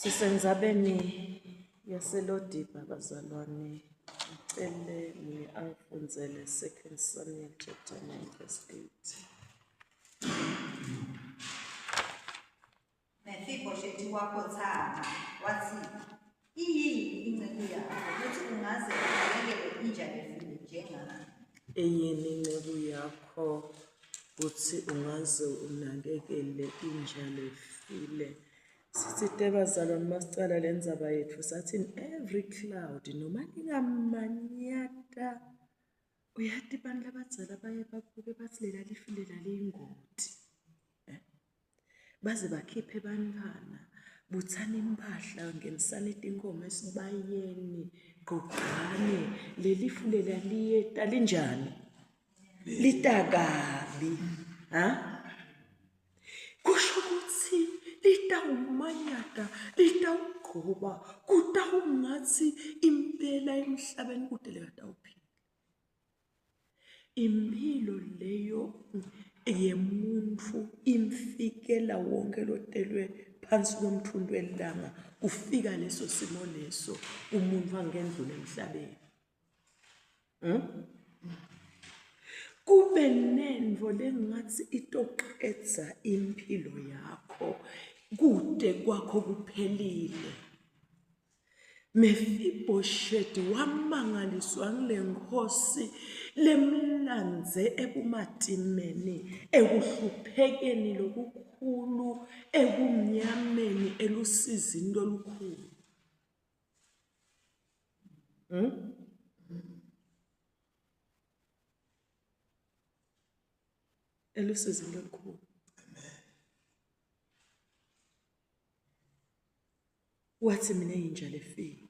Sisendzabeni yaseLodiba bazalwane. Ngicele munye angifundzele 2 Samuel chapter 9 verse 8. Mefiboshethi wakhothama wathi, Iyini inceku yakho ukuthi ungaze unakekele inja lefile njengami? Iyini inceku yakho kutsi ungaze unakekele inja lefile? Sitsite bazalwane masicala le ndzaba yetfu sathi in every cloud noma ningamanyata uyati bantu labadzala baye babuke bathi lela lifu lela liyingoti eh? Baze bakhiphe bantfwana butsani impahla ngenisani tinkomo esibayeni gqogqani lelifu lela liyeta linjani lita kabi ha Kusho kutsi litawumanyata, litawugcoba, kutawungatsi impela emhlabeni kute lekatawuphila. Imphilo leyo yemuntfu imfikela wonke lotelwe phansi kwemtfunti welilanga, kufika leso simo leso umuntfu angendlula emhlabeni. Hmm? Kube nentfo lengatsi itoqedza imphilo yakho kute kwakho kuphelile. Mefibhosheti wamangaliswa ngulenkhosi lemlandze ebumatimeni, ekuhluphekeni lokukhulu, ebumnyameni, elusizini lolukhulu. Hmm? Elusizini lolukhulu. Wathi mina yinja lefile.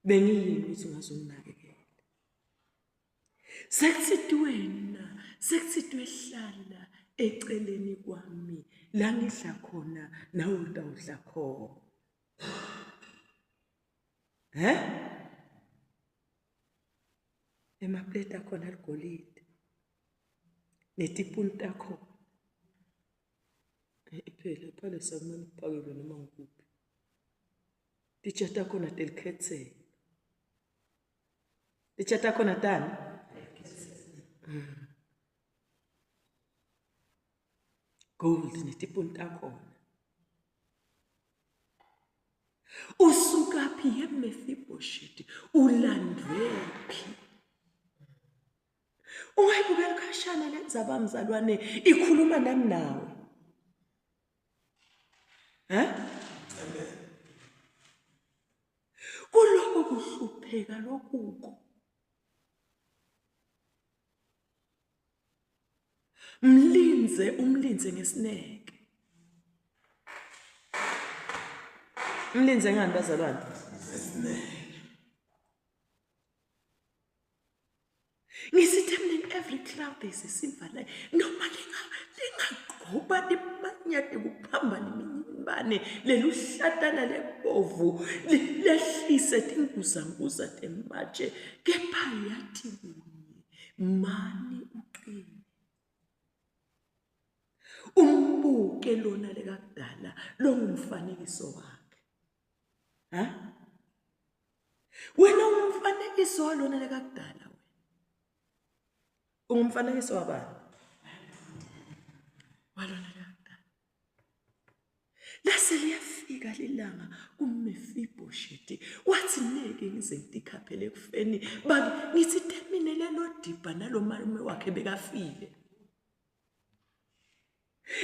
Bengiyini ukuthi ungazonginakekela. Sekuthi wena, sekuthi hlala eceleni kwami la ngidla khona nawe utawudla khona. He? Emapleti akhona aligolide netipuni takhona. Phela phela sakumele kuphakelwe noma ngikuphi. Titsha takhona telikhethelo. Titsha takhona tani? Mm. Gold netipuni takhona. Usukaphi ye Mephibosheth? Ulandwephi? Ungayibukela khashana le ndzaba mzalwane ikhuluma nami nawe. Eh? Amen. Kuloko kuhlupheka lokuko. Mlindze umlindze ngesineke. Mlindze ngani bazalwane? Ngesineke. Ngisithe mina in every cloud there is a silver line. Noma lingagqoba limanyate kuphambane iminyibane leluhlatana lebovu lehlise tinguzanguza tematshe kepha yathi kunye mani uqine. Umbuke lona lekakudala longumfanekiso wakhe. Ha? Wena ungumfanekiso walona lekakudala wena. Ungumfanekiso wabani? Walona lekakudala. Lase liyafika lilanga kuMefibhosheti wathi neke ngize ngitikhaphele ekufeni babe ngithi temine lelo dibha nalo malume wakhe bekafile.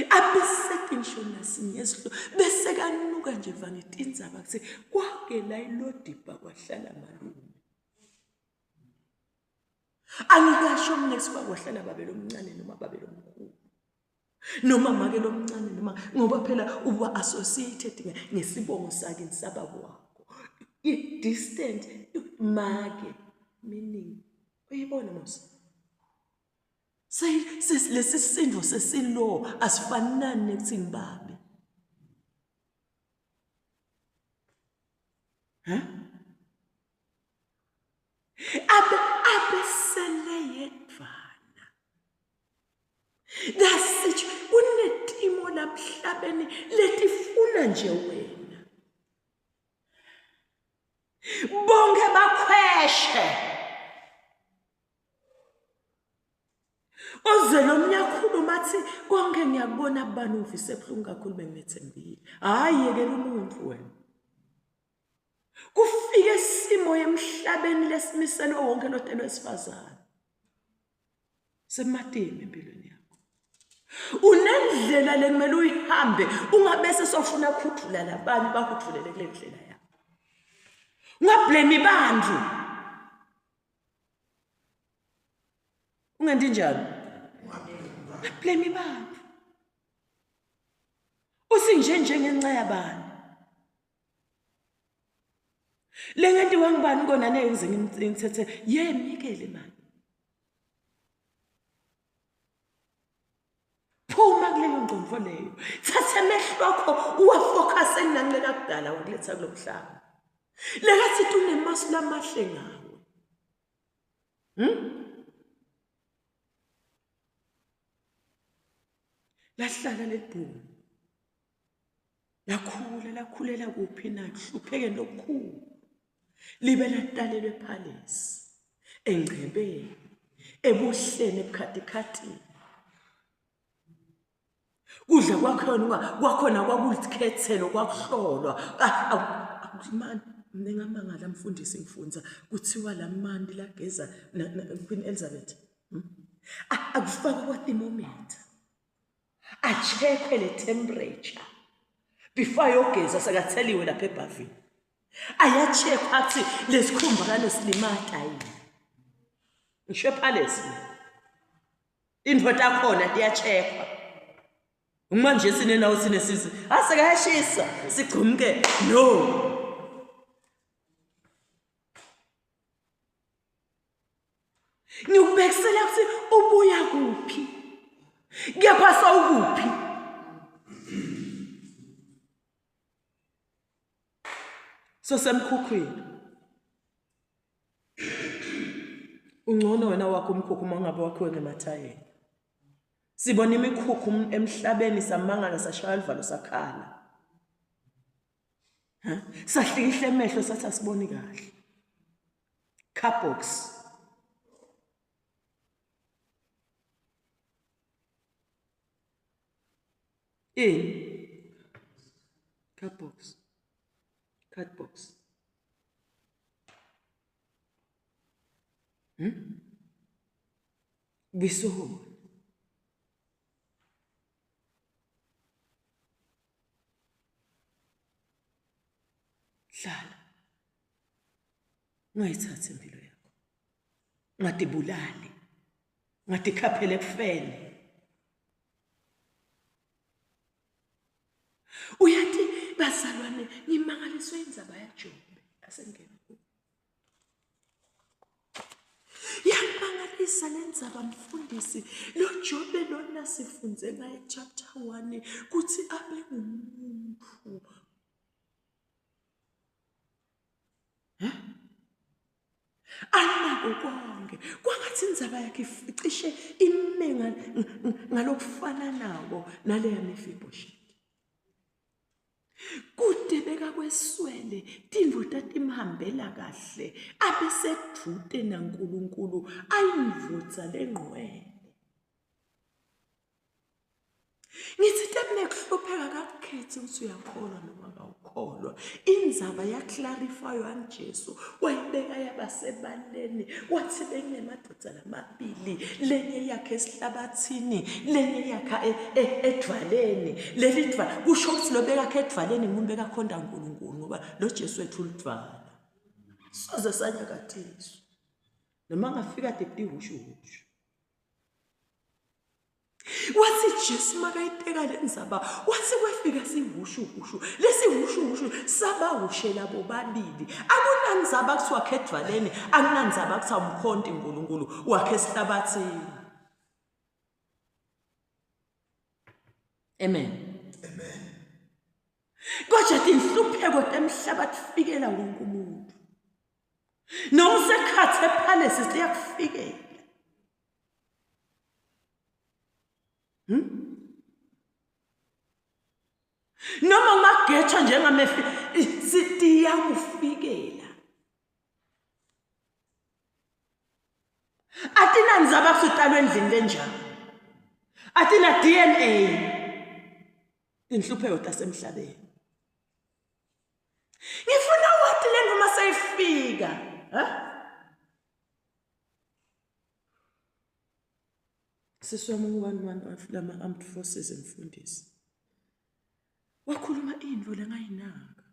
Abeseti ngisho nasinye esihlo bese kanuka nje vangetindzaba kutsi kwake la ilodibha kwahlala malume. Angikasho mina kusuka kwahlala babe lomncane noma babe lomkhulu noma make lomncane noma ngoba phela uba associated ngesibongo sakini sababa wakho i-distant make meaning uyibona mos Lesi sindo sesilo asifanani nekuthi ngibabe. Ha? Abe abesele yedvwana. That's kunetimo la lamhlabeni letifuna nje wena. Bonke bakhweshe. Uze lo mnyakhuluma athi konke ngiyakubona kubani ungivise buhlungu kakhulu benginethembile. Hhayi yekela umuntu wena. Kufike isimo emhlabeni lesimiselwe wonke lotelo wesifazane. Sematini empilweni yakho. Unendlela lekumele uyihambe ungabese sofuna kuhudvula labanye bahudvulele kule ndlela yakho. Ungablame bantu. Ungenti njalo? Ungablame bantu. Usinje njengenxa yabani? Lengentiwa ngubani kona nengize ngithethe ye myekele mani. Phuma kuleyo ngqondo leyo. Thatha amehlo akho uwafocus enanqela kudala wakuletha kulomhlaba. Lekathi tunemasu lamahle ngawe. Lahlala lelibhungu. Lakhula lakhulela kuphi na kuhluphekeni lokukhulu. Libe latalelwe ePalace. Engcebeni, ebuhleni ebukhatikhathini. Kudla kwakhona kwakhona kwakulikhethelo kwakuhlolwa. Mani mina ngamangala mfundisi ngifunza kuthiwa lamanti lageza Queen Elizabeth. Akufakwa kwa thermometer. Acheckwe le temperature before ayogeza sekatheliwe lapha ebhavini. Ayacheckwa athi lesikhumba kanosilimata yini. Ngisho ePalace. Into takhona tiyacheckwa. Uma nje sinenawo sinesisi, asekayashisa sigcumke no. Ngikubhekisela ukuthi ubuya kuphi. Kepha sawukuphi? Sosemkhukhwini. Ungcono wena wakho umkhukhu uma ngabe wakhiwe ngemathayela. Sibona imikhukhu emhlabeni samangala sashaya oluvalo sakhala. Sahlikihla emehlo sathi asiboni kahle. Carbox. Ini? Carbox. Cardbox. Bisona. Hlala. Ungayithathi impilo yakho. Ungadibulali. Ungadikhaphele ekufeni. Uyathi bazalwane ngimangaliswe indzaba yaJobe asengene kuyo. Yangimangalisa le ndzaba mfundisi lo Jobe lona sifunze ngaye chapter 1 kuthi abe ngumuntu anako konke kwangathi indzaba yakhe icishe ime ngalokufananako naleya Mefiboshethi kude bekakweswele tintfo tatimhambela kahle abesedvute naNkulunkulu ayindvodza lengqwele Ngithi tebunekuhlupheka kakukhethi ukuthi uyakholwa noma kawukholwa. Indzaba yaklarifaywa nguJesu wayibeka yaba sebaleni wathi benginemadoda lamabili lenye yakhe esihlabathini lenye yakhe e, e, edvwaleni leli dvwala kusho ukuthi lo bekakhe edvwaleni ngumuntu bekakhonda uNkulunkulu ngoba lo Jesu wethu ulidvwala soze sanyakathiswa noma angafika tibutihushuhushu Wathi Jesu makayiteka le ndzaba wathi kwefika sihushuhushu lesihushuhushu sabahushela bobabili akunandzaba kuthiwa khedvwaleni akunandzaba kuthiwa umkhonti uNkulunkulu wakhe esihlabathini Amen Amen Kodwa tinhlupheko temhlaba tifikela wonke umuntu noma usekhathe epalace siyakufikela Hmm? Ngingatsho njengamefi sitiyakufikela. Atinandzaba kusutalwa endlini lenjani. Atina DNA. Tinhlupheko tasemhlabeni. Ngifuna wathi lento uma seyifika, ha? Sisi wami one one of lama armed forces mfundisi. Wakhuluma into lengayinaka.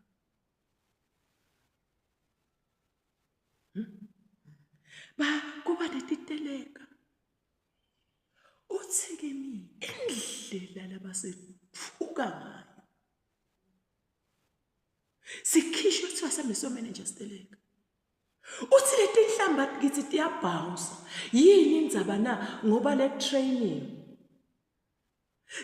Hmm? Ba kuba netiteleka. Uthi kimi indlela labasethuka ngayo. Sikhishwe kuthiwa sambe someneja siteleka. Uthi letinhlamba kithi tiyabhawusa. Yini indzaba na ngoba le training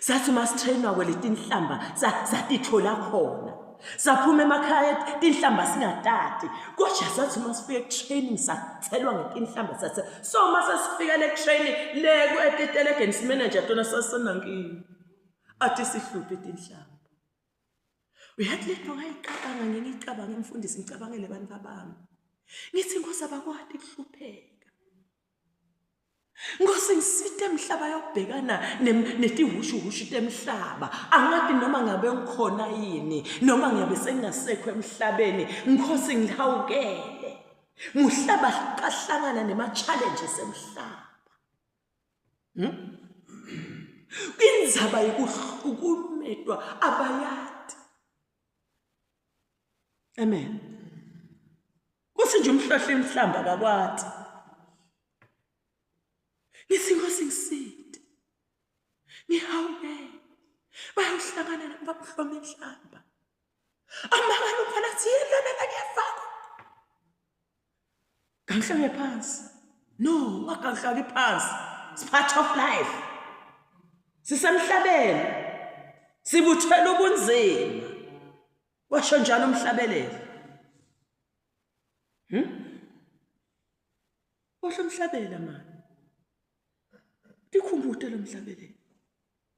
sathi uma sitrainwa kweletinhlamba satithola khona saphuma emakhaya tinhlamba singatati kodwa sathi uma sifika e-training sathelwa ngetinhlamba sathe so uma sesifika le training le etitelegeni simanager tona sasenankinga athi sihluphe tinhlamba Uyathi le nto ngayicabanga ngike ngiyicabange mfundisi ngicabangele abantu abami. Ngithi Nkosi abakwati kuhlupheka. Nkosi ngisite emhlaba yokubhekana netihushuhushu temhlaba. Angati noma ngabe ngikhona yini noma ngiyabe sengingasekho emhlabeni. Nkosi ngihawukele. Muhlaba qahlangana nema-challenges emhlaba. Hmm? Indzaba yekuhlukumetwa abayati. Amen. Kuthi nje umhlohli inhlamba akakwati. Ngithi Nkosi ngiside. Ngihawukele. Bayawuhlangana nababuhloma inhlamba. Amangala umfana athi yini lona la ngiyafakwa. Gangihlale phansi. No, ungagangihlali phansi. It's part of life. Sisemhlabeni. Sibuthwele ubunzima. Washo njalo umhlabeleli. Hmm? Washo umhlabela mani. Tikhumbute lo mhlabeleli.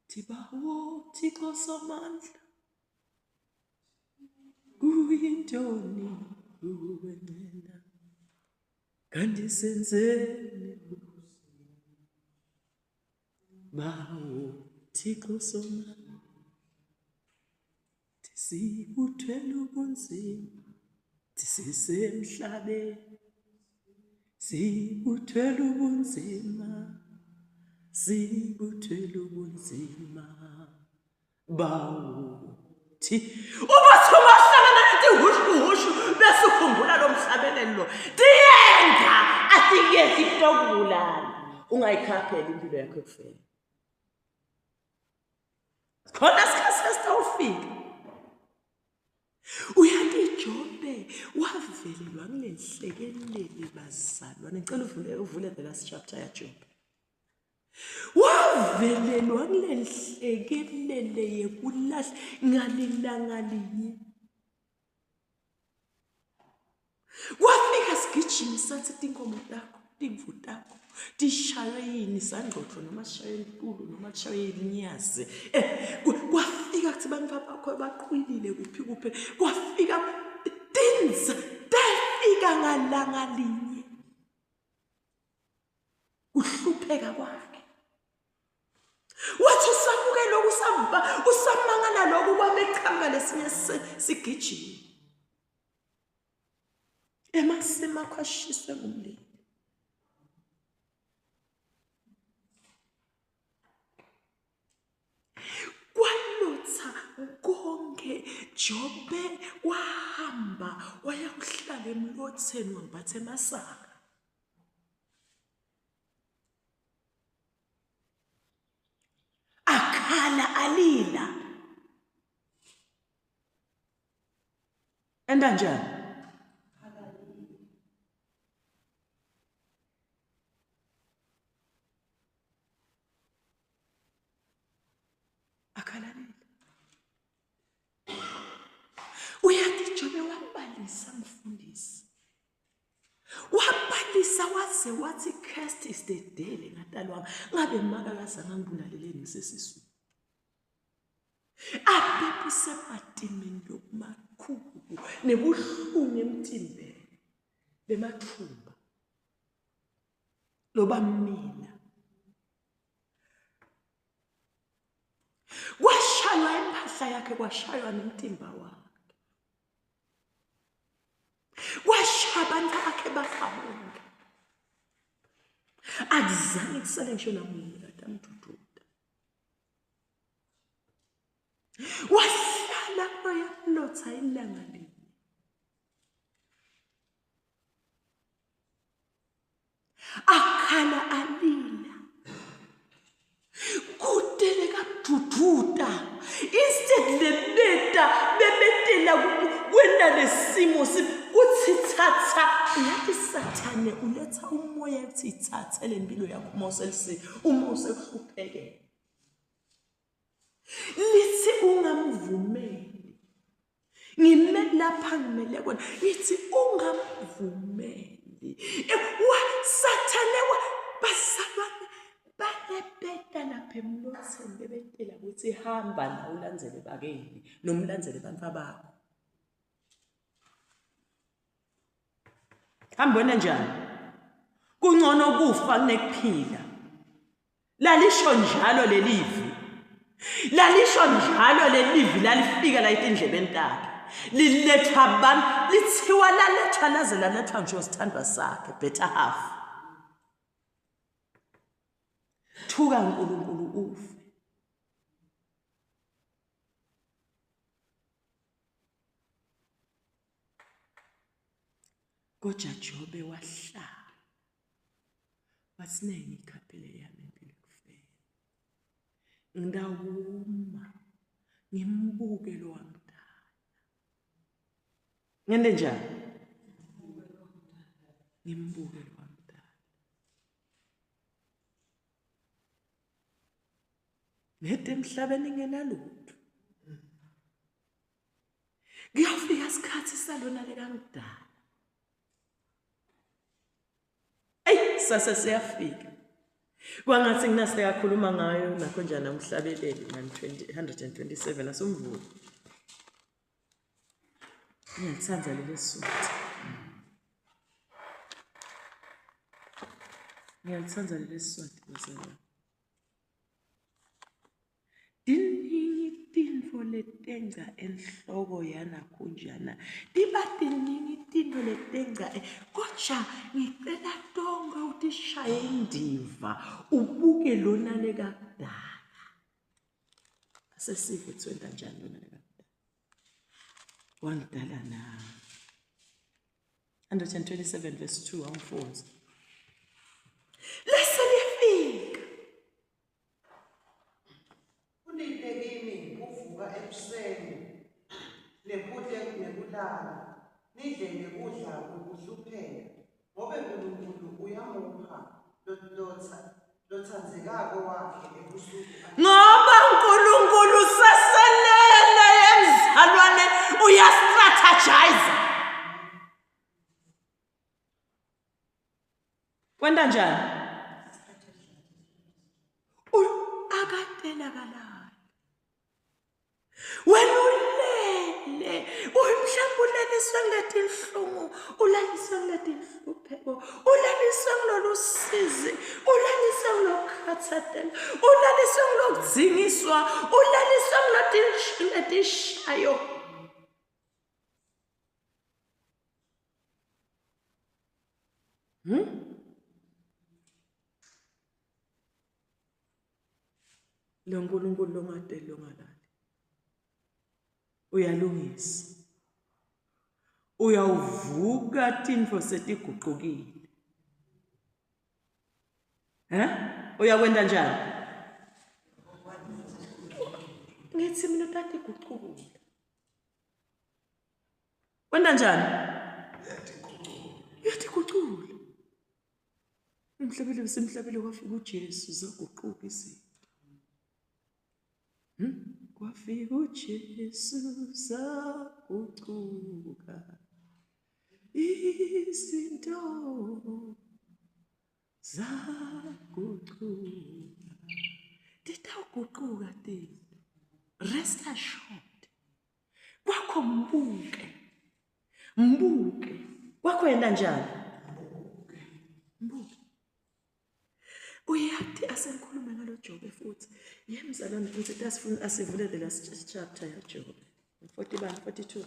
Thibawo Thixo somandla. Kuyintoni ukwencela kanti senzeni Bawo Thixo Somandla sikuthwele ubunzima sisemhlabeni sikuthwele ubunzima sikuthwele ubunzima bawuthi ubathi uma uhlangana netihushuhushu bese ukhumbula lo mhlabelelo lo tiyenga asikezi kutokubulala ungayikhaphela impilo yakho ekufeni khona sikhathi sesitawufika uyathi ijobe wavelelwa kule nhlekelele bazalwane ngicela uvule uvule the last chapter yajobe Wavelelwa kule nhlekelele yekulahla ngalilanga linye. Kwafika sigijimi sathi tinkomo takho, timvu takho tishaywe yini sangxoxo noma sishaywe intulu noma kushaywe inyazi. Eh kwafika kuthi abantu bakho baqwilile kuphi kuphi. Kwafika tinza tafika ngalanga linye. Kuhlupheka kwakhe. Wathi usabuke lokhu usamba usamangala lokhu kwabe qhamuka lesinye sigijima. Emasimi akho ashiswe ngumlilo. Kwalotha konke Jobe wahamba wayakuhlala emlotheni wambatha emasaka. Akhala alila. Enda njani? Akhalalile. Uyathi Jobe wabalisa mfundisi. Wabalisa waze wathi cursed is the day lengatalwanga. Ngabe maka kazange angibulaleleni ngisesiswini. Abebusematimeni lokumakhulu nebuhlungu emtimbeni bemathumba lobamina. Kwashaywa impahla yakhe kwashaywa nemtimba wakhe. Kwashaya abantu bakhe bafa bonke. Akuzange kusale ngisho namunye kade amdududa. Wahlala kuloya mlotha ilanga linye. Akhala alila. Kude lekadududa. Instead lebeta bebetela kwenta lesimo kuthi thatha uyathi sathane uletha umoya uthi thathe lempilo yakho uma uselisi uma usekuhluphekela. Lithi ungamvumeli. Ngime lapha ngimele kona. Ngithi ungamvumeli. Wa sathane wa bazalwane bayebeta lapha emlotheni bebetela ukuthi hamba la ulandzele bakini nomlandzele abantu abakho. Hamba wena njani? Kungcono kufa kunekuphila. Lalisho njalo lelivi. Lalisho njalo lelivi lalifika la etindlebeni takhe. Lilethwa abantu, lithiwa lalethwa laze lalethwa ngisho sithandwa sakhe, better half. Thuka uNkulunkulu ufe. Kodwa Jobe wahlala. Wathi nayi ngikhaphile yami impilo ekufeni. Ngidawuma ngimbuke lo wangidala. Ngente njani? Ngimbuke lo wangidala. Ngede emhlabeni ngingenalutho. Kuyofika isikhathi salona lekangidala. Eyi sase siyafika. Kwangathi nginasekakhuluma ngayo nakho njani umhlabeleli 127 asumvulo. Ngiyalithanda leli suthi. Ngiyalithanda leli swati bazalwane. Tiningi tintfo letengca enhloko yanakhunjana. Tiba tiningi tintfo letengca e, kodwa ngicela tonke utishaye indiva ubuke lona lekakudala. Asesive kuthiwa njani lona lekakudala. Wangidala na. 127 verse 2 awumfunzi. Lese liyafika. Kulite kimi kuvuka ekuseni nekute nekulala, nidle nekudla kwekuhlupheka, ngobe Nkulunkulu uyamupha lotsandzekako wakhe ebusuku. Ngoba uNkulunkulu seselele emzalwane uyastrategize. Kwenta njani? Akatelakalayo. Wena ulele, mhlawumbe ulaliswe kuletinhlungu, ulaliswe kuletinhlupheko, ulaliswe kulolu sizi, ulaliswe kulokukhathatela, ulaliswe kulokudzingiswa, ulaliswe kuletishayo. Hmm? Lo Nkulunkulu longadeli longalali. Uyalungisa. Uyawuvuka tintfo setiguqukile. Eh? Uyakwenta njani? Ngithi mina utatigucukula. Wenta njani? Uyatigucula. Emhlabeni wasemhlabeni kwafika uJesu zaguquka izinto. Hmm? Kwafika uJesu zaguquka izinto zaguquka. Titawuguquka tinto. Rest assured. Kwakho mbuke. Mbuke. Kwakho yena njani? Mbuke. Uyati asengikhulume ngalo Jobe futhi. Ye mzalwane ngithi asifuna asivule the last chapter ya Jobe. 41 42.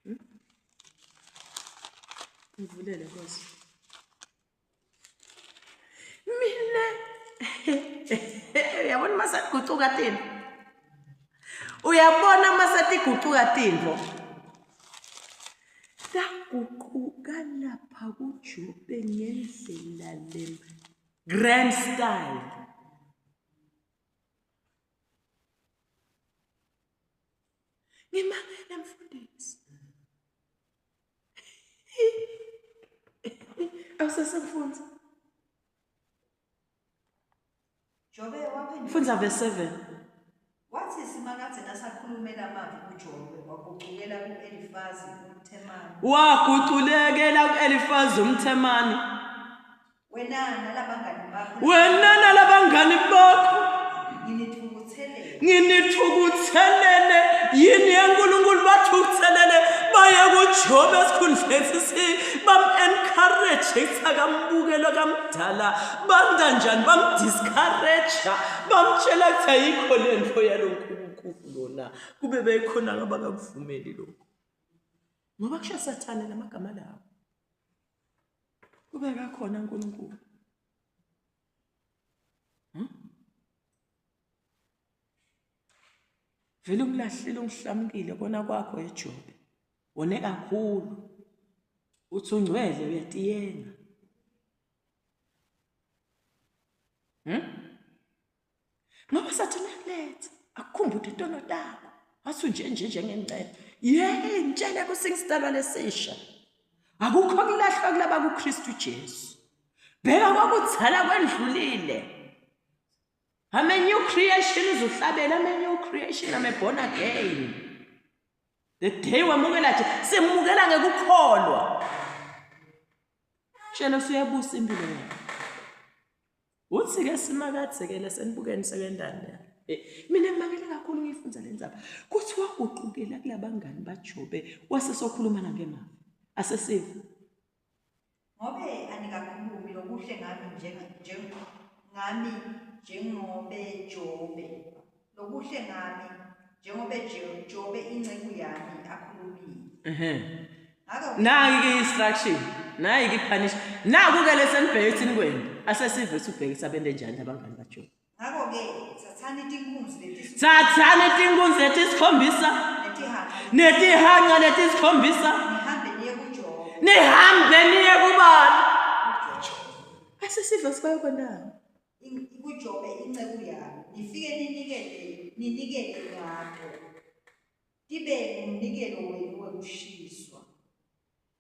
Hmm? Ngivulele Nkosi. Mina uyabona uma satigucuka tintfo. Uyabona uma satigucuka tintfo. Taguquka lapha kuJobe ngendlela le grand style. Ngimangele mfundisi. Awusesemfundzi. Jobe waphendula. Fundza verse 7. Wathi Simakadze nasakhulumela amavi kuJobe wagucukela ku-Elifazi umThemani. Waguculekela ku-Elifazi umThemani. Wena nalabangani bakho. Wena nalabangani bakho. Nginithukuthelele. Nginithukuthelele yini yeNkulunkulu bathukuthelele baye kuJobe esikhundleni si bam-encourage ukuthi akambukele kamdala banda njani bamdiscourage bamtshela ukuthi ayikho le nto yalo nkulunkulu lona kube beyikhona abakakuvumeli lokho ngoba kusho sathane lamagama lawo Kube kakhona uNkulunkulu. Hmm? Vele ungilahlile ungihlamukile kona kwakho eJobe. Wone kakhulu. Uthi ungcwele uyatiyenga. Hmm? Ngoba sathane uyakuletha akukhumbude tono takho. Wathi nje nje njengenceba. Yey ngitshele kusingisidalwa lesisha. Akukho kulahlwa kulaba kuKristu Jesu. Bheka kwakudzala kwendlulile. I'm a new creation uzuhlabela I'm a new creation I'm a born again. The day wamukela nje simukela ngekukholwa. Tshela usuyabusa impilo yakho. Uthi-ke simakadze-ke lesenibukeni sekendani la. Eh, mina ngimangele kakhulu ngiyifunza le ndzaba. Kuthi waguqukela kulabangani baJobe wase sokhuluma nangemavi. Asesiva. Ngobe anikakhulumi lokuhle ngami njenga ngami njengobe Jobe. Lokuhle ngami njengobe Jobe inceku yami akhulumile. Ehhe. Nayi ke instruction, nayi ke punish. Naku ke lesenibheke ethini kwenu. Asesive sibheke sabende njani abangani baJobe. Ngakho-ke thathani tinkunzi leti Thathani tinkunzi letisikhombisa netihanca netihanca letisikhombisa nihambe niye kuJobe. nihambe niye kubani. Asesive sibayokwentani? kuJobe inceku yami nifike ninikele ninikele ngato tibe ngumnikelo wenu wekushiswa.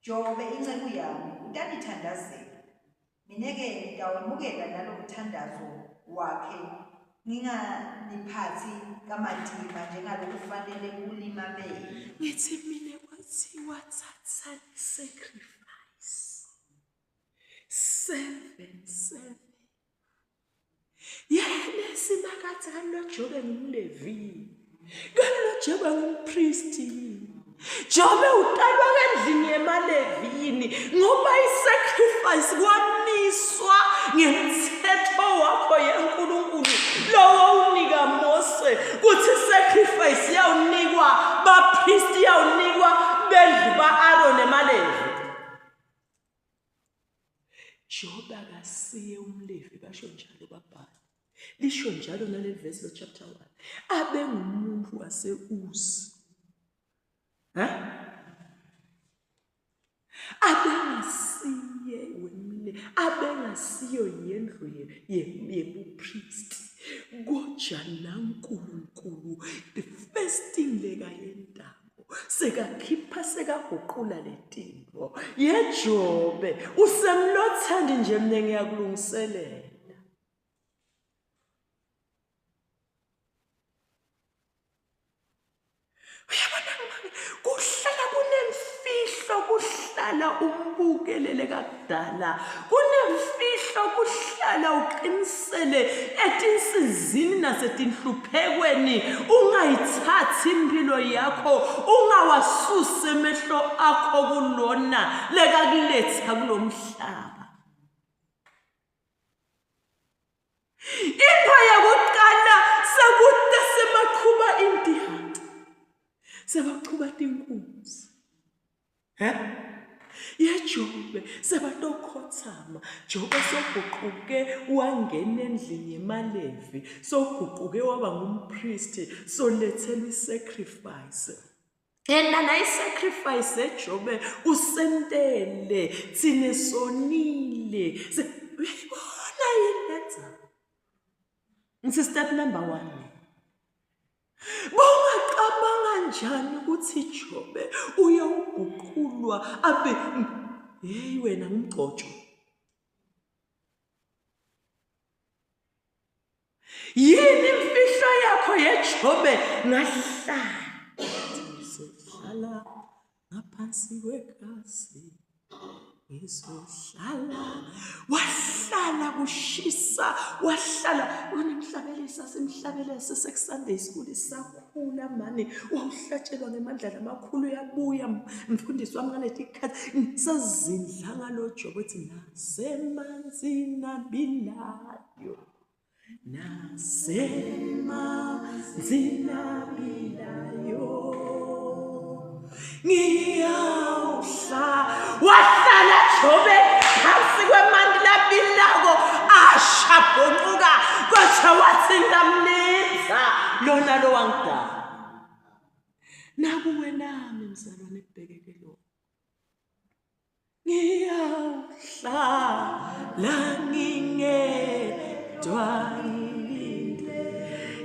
Jobe inceku yami utanithandazela, mina-ke ngitawemukela nalo mthandazo wakhe nginganiphathi kamatima njengalokufanele kulimamele. Ngithi mina kwathiwa thathani sacrifice. 77 yena simakathe kanti loJobe ngumLevi kanti loJobe ngumpristi Jobe utalwa endlini yemaLevini ngoba isacrifice kwamiswa ngemthetho wakho yeNkulunkulu lowo unika Mose kuthi sacrifice yawunikwa bapristi yawunikwa bendlu ba-Aaron emaLevi Jobe akasiye umLevi basho njalo babhali. Lisho njalo naleli vesi lo chapter 1. Abe ngumuntu wase-Uzi. Ha? Abengasiye wemle, abengasiyo yendlu yebupristi. Kodwa naNkulunkulu the first thing lekayentako sekakhipha sekaguqula letinto yejobe usemlothandi nje mina ngiyakulungiselela uyabona kuhlala kunemfihlo kuhlala umbukelele kakudala kunemfihlo. Imfihlo kuhlala uqinisele etinsizini nasetinhluphekweni, ungayithathi impilo yakho, ungawasusi emehlo akho kulona lekakuletha kulomhlaba. Into yokuqala sekude sebaqhuba intihanci, sebachuba tinkunzi. He? YeJobe sebatokhothama. Jobe soguquke wangena endlini yemaLevi, soguquke waba ngumpristi, solethelwa isacrifice. Yena nayi sacrifice eJobe usentele thina sonile. Uyayibona yini lendzaba? Ngithi step number 1. Bowungacabanga njani ukuthi Jobe uyawuguqulwa abe hey wena ngumgcotsho. Yini imfihlo yakho yeJobe ngahlala ngizohlala ngaphansi kwegazi ngizohlala wahlala kushisa wahlala unemhlabelisa simhlabelisa sekusunday school sakhula mani wawuhlatshelwa ngemandla lamakhulu uyabuya mfundisi wami ngaleti khathi ngisazindla ngalo jobo ethi nasemanzini abilayo nasemanzini abilayo ngiyawuhla wahlala Jobe phansi kwemanti labilako asha bhoncuka kodwa wathi ngamnitha lona lo wangidala nakuwe nami mzalwane kubhekeke lokho Ngiyawuhlala ngingedwa ngilinde.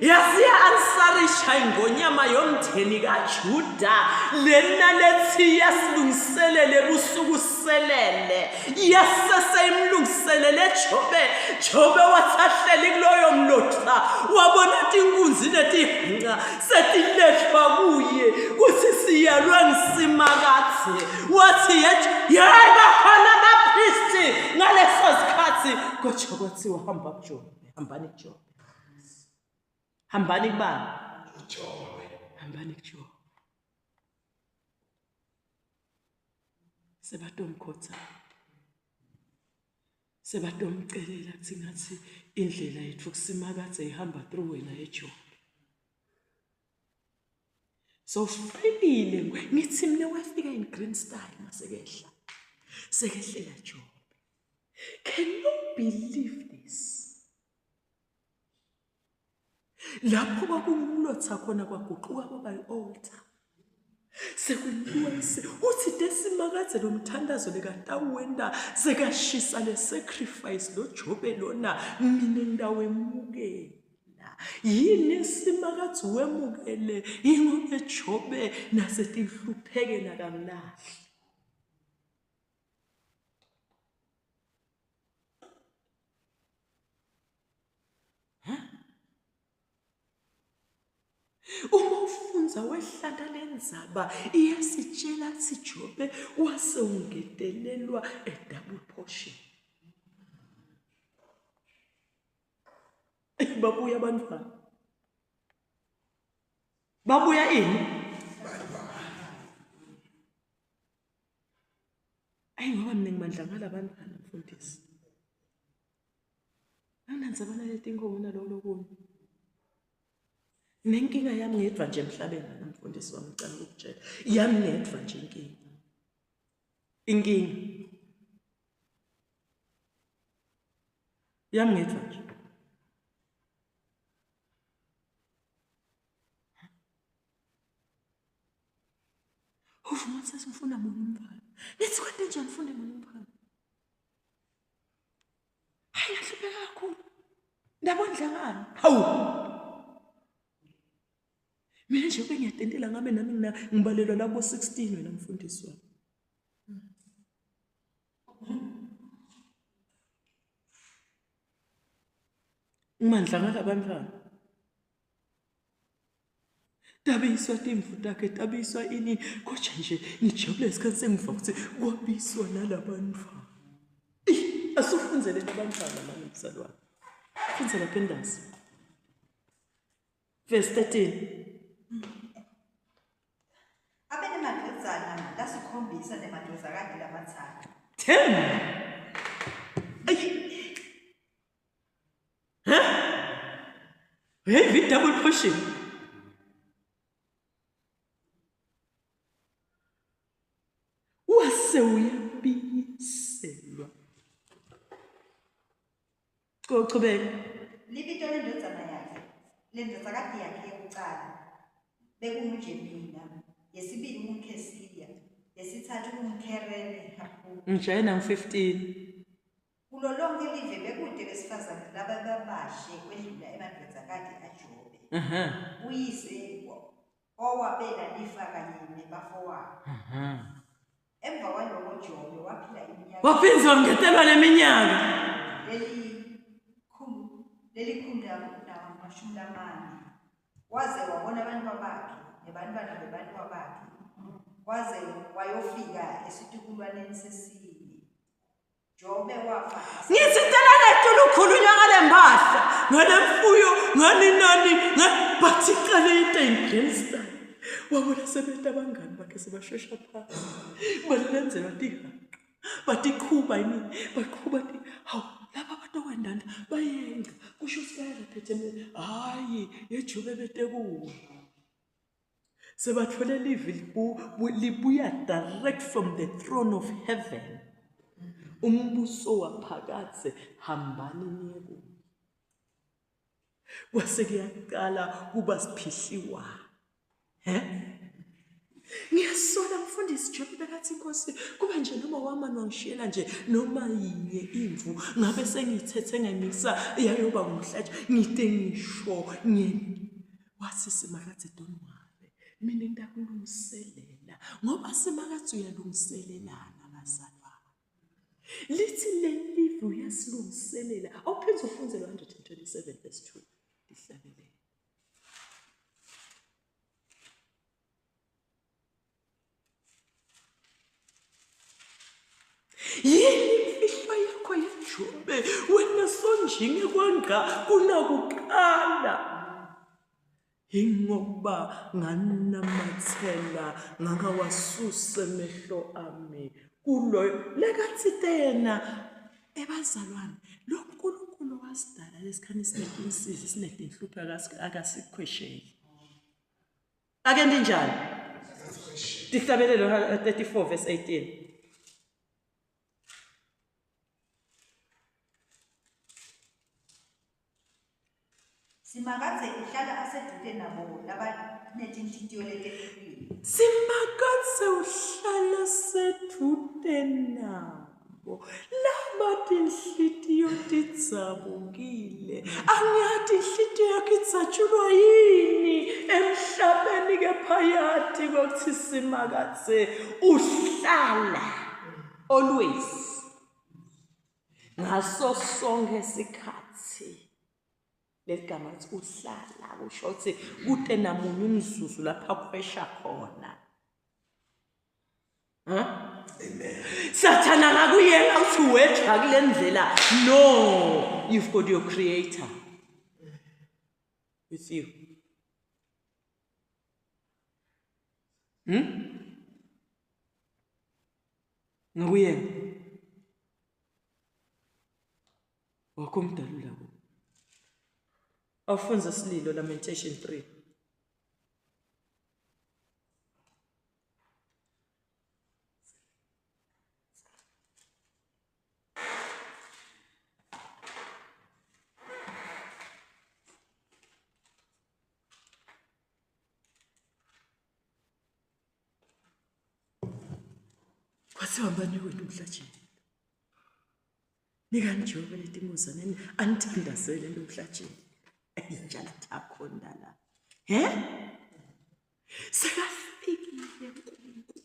Yasiya ansarisha ingonyama yomndeni kaJuda lena lethi yasilungiselele ebusuku selele yasese imlungiselele Jobe Jobe wathahleli kuloyo mlotha wabona tinkunzi netinca setilehlwa kuye kuthi siyalwe ngisimakathe wathi yethi yeyi bakhona abaphristi ngaleso sikhathi kodwa kwathiwa hamba kujobe hambani kujobe hambani kubani ujobe hambani kujobe sebatomkhotha sebatomcelela kuthi ngathi indlela yethu kusimakadze ihamba through wena ejobe Sowufikile ngithi mina wafika in green style masekehla. Sekehlela Jobe. Can you believe this? Lapho kwakungumlotha khona kwaguquka kwaba i-altar. Sekwentiwa ise uthi desimakadze lo mthandazo lekatawenta sekashisa le sacrifice lo Jobe lona mina ngitawemukela. Yini esimakadze wemukele ingobe Jobe nasetinhluphekeni akamlahli. Uma ufundza wehlanta lendzaba iyasitshela kutsi Jobe wase ungetelelwa a double portion. Babuya abantwana. Babuya ini? Ayi ngoba mina ngimandla ngalabantwana mfundisi. Anginandzaba naleti inkomo naloko lokunye. Nenkinga yami ngedwa nje emhlabeni mina mfundisi wami ngicela ukukutshela. Yami ngedwa nje inkinga. Inkinga. Yami ngedwa nje. Uvuma ukuthi sesifuna munye umntwana. Nithi kwente njani ufunde munye umntwana? Hayi ngahlupheka kakhulu. Ndabondla ngani? Hawu. Mina nje bengiyatentela ngabe nami ngina ngibalelwa labo 16 wena mfundisi wami. Umandla ngalabantwana. Tabiswa timvu takhe tabiswa ini kodwa nje ngijabule isikhathi sengiva ukuthi kwabiswa nalabantwana. Asufundzele labantwana mani mzalwane. Fundza lapha endasi. Verse 13. Abenemadvodzana lasikhombisa nemadvodzakati lamatsatfu. 10. Ay. Huh? Hey, double portion. Wase uyabiyiselwa. Chubeka. Libito lendvodzana yakhe, lendvodzakati yakhe yekucala bekunguJemina, yesibili kunguKhesiya, yesitsatfu kunguKhereni Hapuki. Ngijayina ngu-15. Kulo lonke live bekute besifazane lababahle kwendlula emadvodzakati aJobe. Uyise owabela lifa kanye nebafowabo. Emva kwaloko Jobe waphila iminyaka Waphindze wangetelwa neminyaka. lelikhulu namashumi lamane. Waze wabona abantwa bakhe nebantwana bebantwa bakhe. Waze wayofika esitukulwaneni sesine. Jobe wafa Ngithi telana tulu khulunywa ngale mpahla, ngale mfuyo, ngani nani, but iqale into in Wabona sebeta abangani bakhe sebashesha phansi. Balenzelwa tihaqa. Batiqhuba yini? Baqhuba ti hawu laba batokwendana bayenga kusho ukuthi bayarephethe hayi yeJobe bete kuwo. Sebathole livi libuya direct from the throne of heaven. Umbuso waphakadze hambani niye kuye. Kwase kuyaqala kuba siphihliwa. He? Ngiyasola mfundisi Jobe bekathi inkosi kuba nje noma wamane wangishiyela nje noma yinye imvu ngabe sengiyithethe ngayimisa yayoba ngumhlatshe ngide ngisho ngi Wathi Simakadze don't worry, mina ngiyakulungiselela ngoba Simakadze uyalungiselelana bazalwane. Lithi leli live uyasilungiselela. Awuphinde ufunde lo 127 verse 2. Lihlabelele. Yini imfihlo yakho yeJobe wena sonjinge kwanga kunakuqala? Ingoba nganamathela ngangawasusa emehlo ami kuloyo lekathite yena ebazalwane lo Nkulunkulu wasidala lesikhani sinetinsizi sinetinhlupho akasikhwesheli. Akenti njani? Tihlabelelo 34 verse 18. Simakadze uhlala asedvute nabo labanetinhlitiyo letehlukile. Simakadze uhlala sedvute nabo. Laba tinhlitiyo tidzabukile. Angiyati inhlitiyo yakho idzatshulwa yini emhlabeni kepha yati kwekutsi Simakadze uhlala always ngaso sonke sikhathi. Leli gama lithi uhlala kusho ukuthi kute namunye umzuzu lapha akhwesha khona. Huh? Amen. Sathana ngakuyena uthi weja kule ndlela. No, you've got your creator with you. Ngakuyena. Wakho umdalula kubo. Awufunze sililo Lamentation 3. Kwathiwa banikwe umhlatshelo. Nikani Jehova letimuzaneni anithandazele lomhlatshelo. Ayinjala la. He? Sekafikile uNkulunkulu.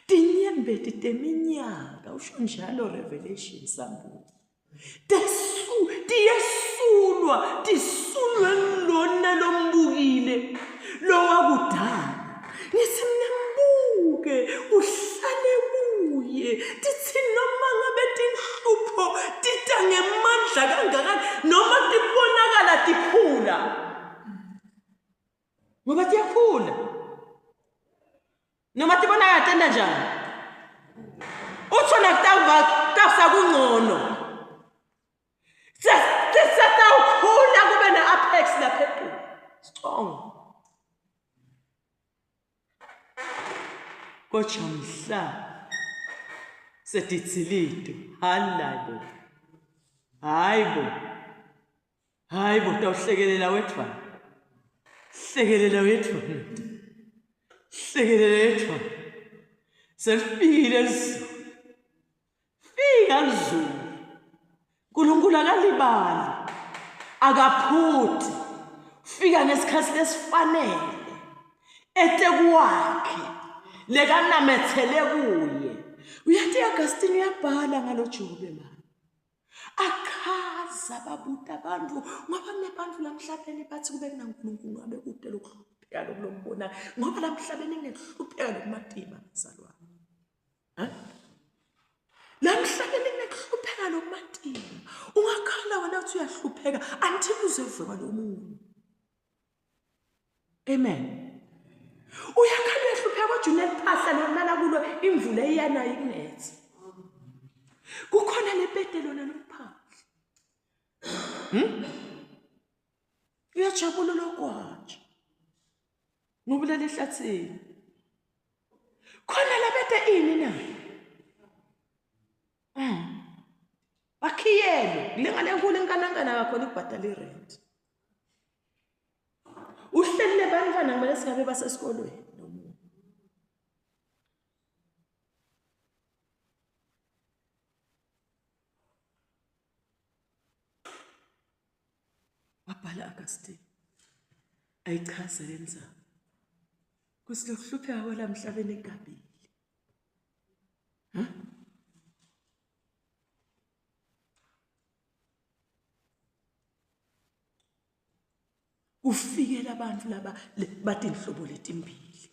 Tinyembeti teminyaka usho njalo Revelation sambulo. Tesu tiyesulwa tisulwe lona lombukile lowakudala. Ngithi mina mbuke uhlale kuye tithi noma ngabe tinhlungu. Ngoba tiyakhula. Noma tibonakala tenta njani? Utsho nakutawuva kutawusa kungcono. Sesitawukhula kube ne-apex lapha etulu. Strong. Kodwa mhla setitsilito halayibo. Hayibo. Hayi bo tawuhlekelela wedvwana. Hlekelela wedvwana. Hlekelela wedvwana. Selifikile lizulu. Fika lizulu. uNkulunkulu akalibali. Akaphuthi. Fika ngesikhathi lesifanele. Etekuwakhe lekanamethele kuye. Uyathi Augustine uyabhala ngalo Jobe manje. Achaza babuta abantu ngoba kunebantu lamhlabeni bathi kube kunaNkulunkulu ngabe kude lokuhlupheka lokulokubona ngoba lamhlabeni kunekuhlupheka lokumatima bazalwane. Lamhlabeni kunekuhlupheka lokumatima. Ungakhala wena uthi uyahlupheka until uze uve kwalomunye. Amen. Uyakhala uyahlupheka kodwa uneliphahla lolala kulo imvula iyanayo ikunethe. Kukhona lepete lona lomphahla. Uyajabula logwaja. Ngoba ulele ehlathini. Khona labete ini na? Bakhiyelwe kulenga lenkulu enkanankana kakhona ukubhadala irent. Uhleli nebantwana kumele singabe basesikolweni nomunye. Wabhala Augustine ayichaze le ndzaba kutsi lokuhlupheka kwalamhlabeni ekabili. Huh? Kufikela abantu laba batinhlobo letimbili.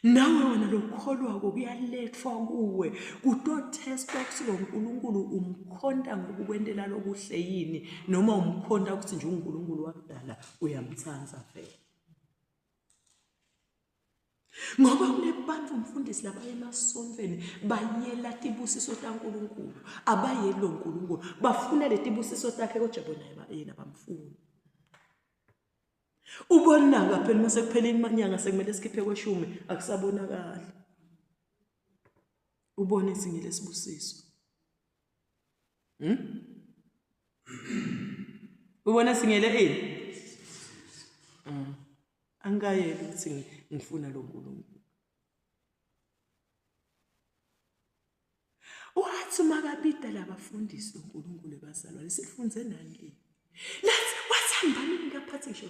Nawe wena lokholwako kuyalethwa kuwe kutothestwa ukuthi lo Nkulunkulu umkhonta ngokukwentela lokuhle yini noma umkhonta ukuthi nje uNkulunkulu wakudala uyamthanda vele. Ngoba kunebantu mfundisi labaya emasontweni bayela tibusiso taNkulunkulu abayeli lo Nkulunkulu bafuna letibusiso takhe kodwa bona yena bamfuni. Ubonaka phela uma sekuphela inyanga sekumele sikhiphe kweshumi akusabonakali. Ubone izinga lesibusiso. Ubona singele ini? Angikayeli ukuthi ngifuna lo Nkulunkulu. Wathi makabida labafundisi uNkulunkulu ebazalwane sifunze nani le. Lathi wathi hambani ningaphathi ngisho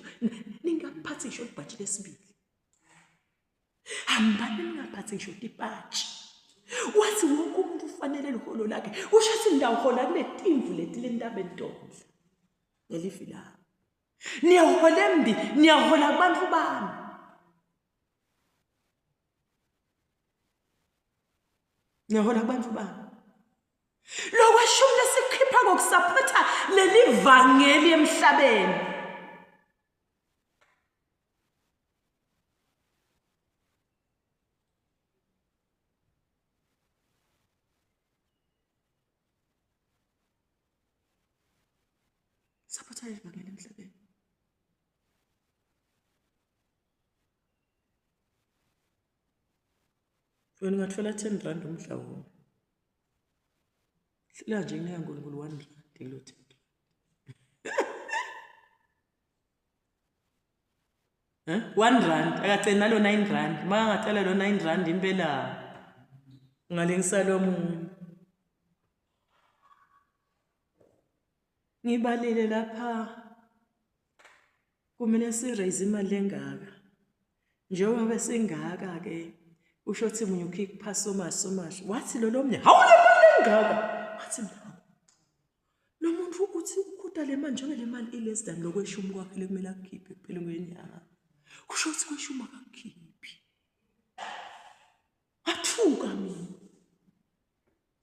ningaphathi ngisho ibhatshi lesibili. Hambani ningaphathi ngisho tipatshi. Wathi wonke umuntu ufanele liholo lakhe. Kusho ukuthi ndawuhola kuletimvu leti lentabeni tondla. Ngelivi lami. Niyahola embi, niyahola kubantu bami. Niyahola kubantu bami. Lokweshumi lesikhipha ngokusaphotha leli vangeli emhlabeni. Saphotha ivangeli emhlabeni. Wena ungathola 10 rand umhla wonke. Hlula nje kunika uNkulunkulu 1 rand kulo 10 rand. Eh? 1 rand akaceli nalo 9 rand. Uma angacela lo 9 rand impela ungalingisa lo munye. Ngibalile lapha kumele si-raise imali engaka. Njengoba besingaka ke usho ukuthi munye ukhipha so much so much. Wathi lo lomnye hawu le mali engaka. Wathi mina lo muntu uthi ukhuta le mali njengoba le mali i-less than lokweshumi kwakhe lekumele akukhiphe kuphela kwenyanga. Kusho ukuthi kweshumi akakukhiphi. Wathuka mina.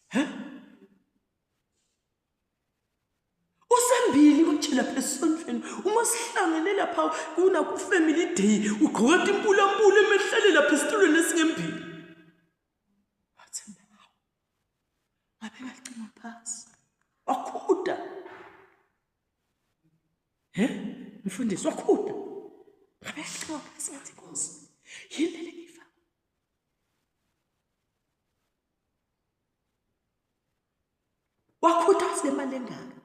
He? Usembili. nje lapha esontweni uma sihlangene lapha kuna ku-family day ugqoka timpulampula emehlele lapha esitulweni esingembili. Wathi mina hawu, ngabeka licingo phasi. Wakhuda. He? Mfundisi wakhuda. Ngabeka licingo phasi ngathi Nkosi, yini le ngiyifaka? Wakhuthaza le mali engaka.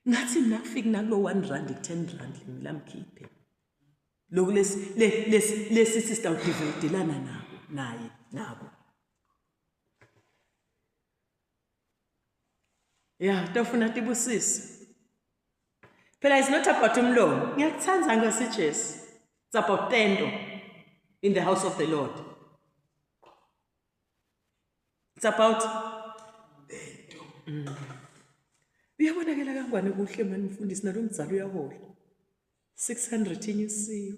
Ngathi mina kufiki nakulo 1 rand 10 rand lamkhiphe. Lokhu lesi lesi lesi sister udividelana nabo naye nabo. Ya, tofuna tibusise. Phela it's not about umlomo. Ngiyakuthanda Nkosi Jesu. It's about tendo in the house of the Lord. It's about tendo. Uyabonakala kangwane kuhle mani mfundisi nalo mzali uyahola. 600 inyusiwe.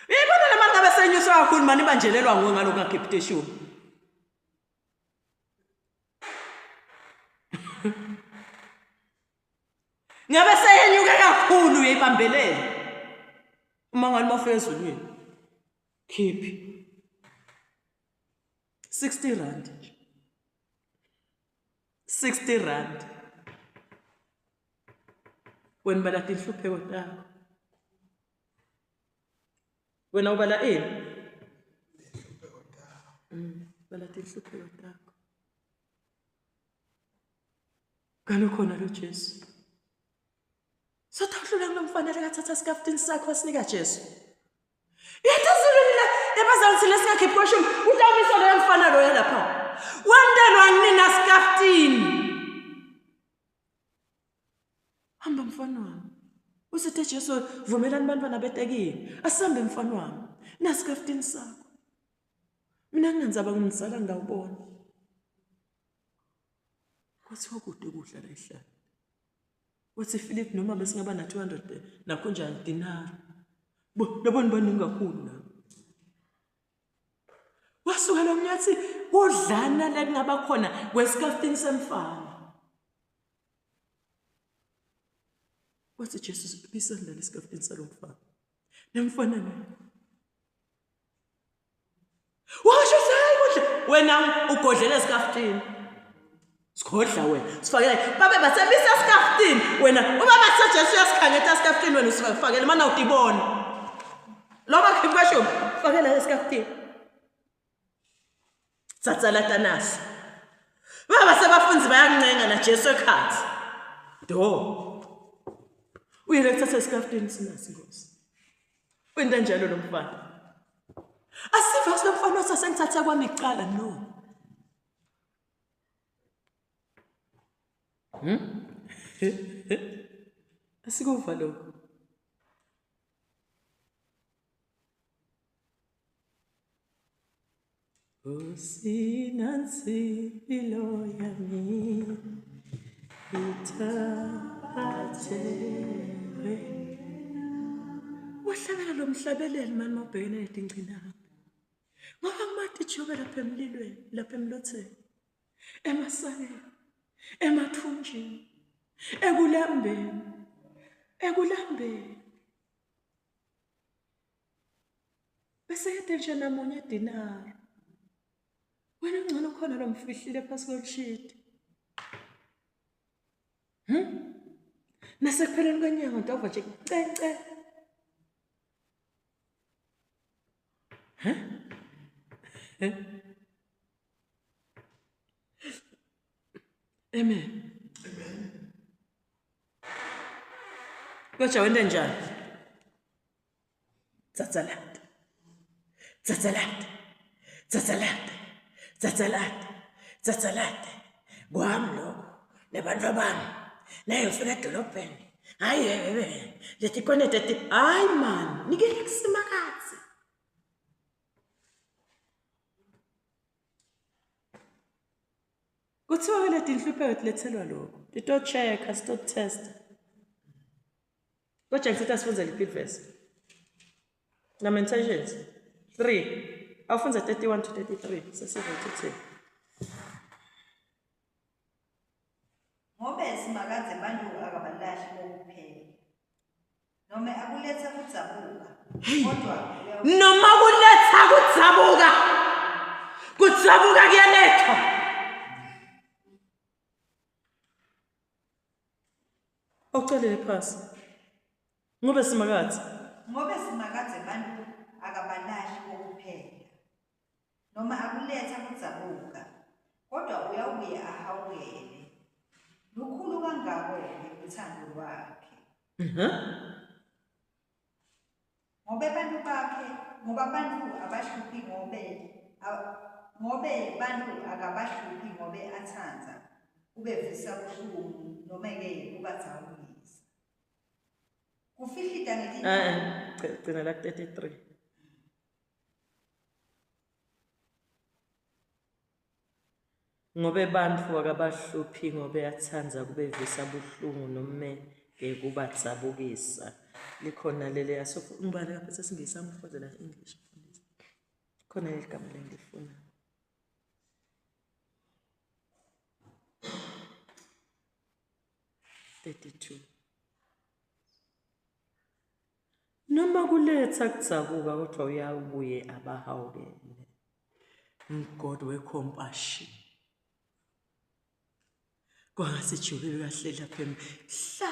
Uyayibona le mali ngabe senyuswa kakhulu mani ibanjelelwa nguwe ngalokhu ngakhiphi ishumi. Ngabe seyenyuke kakhulu uyayibambelela. Uma ngani mafika ezulwini. Khiphi. 60 rand nje. 60 rand. Wena bala tinhlupheko takho. Wena ubala ini? Bala tinhlupheko takho. Kanti ukhona lo Jesu. Sothi awuhlula kulo mfana lekathatha sikafutini sakho wasinika Jesu. Yethu ezulwini la ebazalwane thina singakhiphi kweshumi utawumiswa loyo mfana loyo lapha. Wentelwa nina sikafutini. Hamba mfana wami. Usithe Jesu vumelani bantwana betekini. Asambe mfana wami. Nasikafutini sakho. Mina nginandzaba ngimzala ngawubona. Kwathiwa kude ukudla la ehlane. Wathi Philip noma besingaba na 200 nakho njani dinar. Bo labona baningi kakhulu la. Wasuka lo mnyathi kudlana la kungaba khona kwesikafini semfana. Wathi Jesu bisandla lesikafini salomfana. Nemfana naye. Washo hayi kudla wena ugodlela esikafutini. Sigodla wena. Sifakele babe basebisa esikafutini wena ubaba seJesu uyasikhangeta esikafutini wena usifakele mana udibona. Loba khipha kweshumi fakela esikafutini. Tsatsalata naso. Baba sebafunzi bayancenga na Jesu ekhathi. Do. Uyele kuthatha esikafutini sinasi Nkosi. Wenta njalo lo mfana. Asiva lo mfana osasengithatha kwami icala no. Asikuva lokho. Usinansi impilo yami ithathe wena. Wahlabela lo mhlabeleli mani mawubhekene netingcinamba. Ngoba ngimati jobe lapha emlilweni, lapha emlotheni, emasakeni, emathunjini, ekulambeni, ekulambeni. Bese yede nje namunye dinari. Wena ngcono khona lo mfihlile phasi kwelishidi. Nasekupheleni kwenyanga utawuva nje cece. Amen. Amen. Kodwa wente njani? Tsatsalata. Tsatsalata. Tsatsalata. Tsatsalata. Tsatsalata. Kwami lokho nabantu bami. Naye ngifika edolobheni. Hayi letikonete ti hayi man nikele kusimakadze. Kuthiwa ke letinhlupheko tilethelwa lokho. Tito-check-a, sito-test. Kodwa ngithatha asifunze liphi ivesi? Lamentations 3. Awufunze 31 to 33 sesiva ukuthi uthini. Ngobe Simakadze bantfu akabalahli kokuphela. Nome akuletsa kudzabuka, kodwa noma kuletsa kudzabuka, kudzabuka kuyalethwa. Awucelele phasi. Ngobe Simakadze. Ngobe Simakadze bantfu akabalahli kokuphela. Noma akuletsa kudzabuka, kodwa uyawubuye ahawukele. Lukhulu kangako-ke uthando lwakhe. Ngobe bantfu bakhe, ngoba bantfu abahluphi ngobe ngobe bantfu akabahluphi ngobe atsandza kubevisa buhlungu nome-ke kubadzabukisa. Kufihlita ngetinyawo. Eh, gcina la 33. Ngobe bantfu akabahluphi ngobe atsandza kubevisa buhlungu nome ke kubadzabukisa. Likhona leli ngibale lapha sesingisi angifundze la English mfundisi. Khona leli gama lengilifuna. 32. Noma kuletha kudzabuka kodwa uyabuye abahawukele. God we-compassion. Kwangathi Jobe bekahleli lapha hla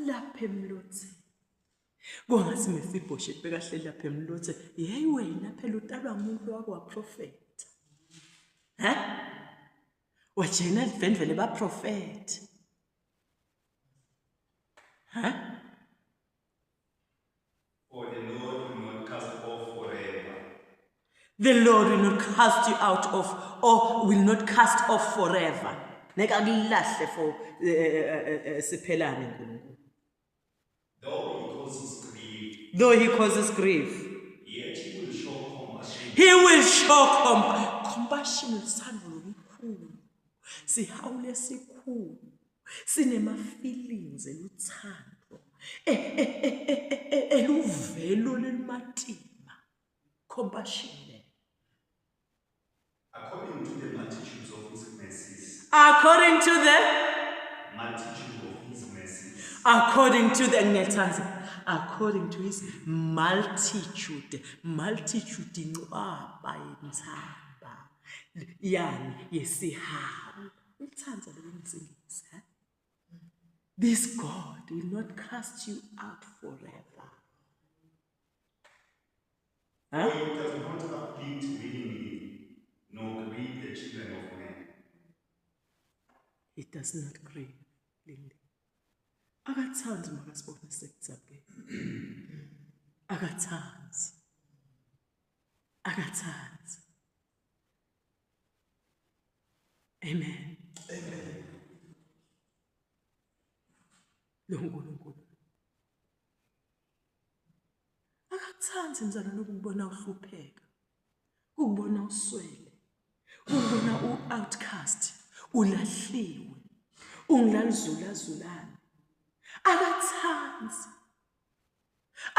lapha emlotheni. Kwangathi Mefiboshethi bekahleli lapha emlotheni. Yeyi wena phela utalwa ngumuntu lowake waprofetha. He? Wajena livendvele baprofethi. Huh? For the Lord will not cast off forever. The Lord will not cast you out of or will not cast off forever. Ngeke akulahle for eh, eh, eh, siphelane uNkulunkulu. Though he causes grief, Though he causes grief, yet he will show compassion. he will show comp compassion uthando lolukhulu. Sihawu lesikhulu. Sinema-feelings eluthando e, e, e, eluvelo lolumatima compassion. According to the multitudes of his mercies. According to the multitude of his mercies. According to the ngiyalithanda. According to his multitude, multitude incwaba yenthaba yani yesihawu. Ulithanda lelo msindisi, ha? This God will not cast you out forever. Huh? For he does not afflict willingly, nor grieve the children of men. He does not grieve, Lindy. Akathandi makasibone sekudzabukile. Akathandi. Akathandi. Amen. Amen. Lo nkulunkulu akakuthandi mzalwane ukubona uhlupheka, ukubona uswele, ukubona u-outcast, ulahliwe, ungilalizulazulane. Akathandi,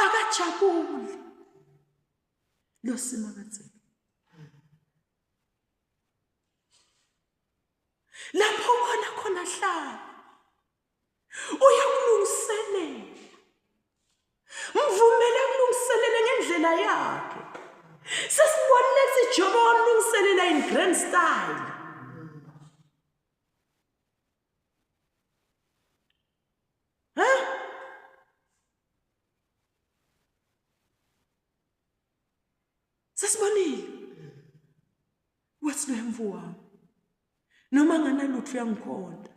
akajabuli lo Simakadze. Lapho khona khona hlala uyakulungiselela, mvumele akulungiselele ngendlela yakhe. Sesibonile ukuthi Jobe wamlungiselela in grand style. Huh? Sesibonile. Wathi lo mfo wami noma nganalutho uyangikhonta.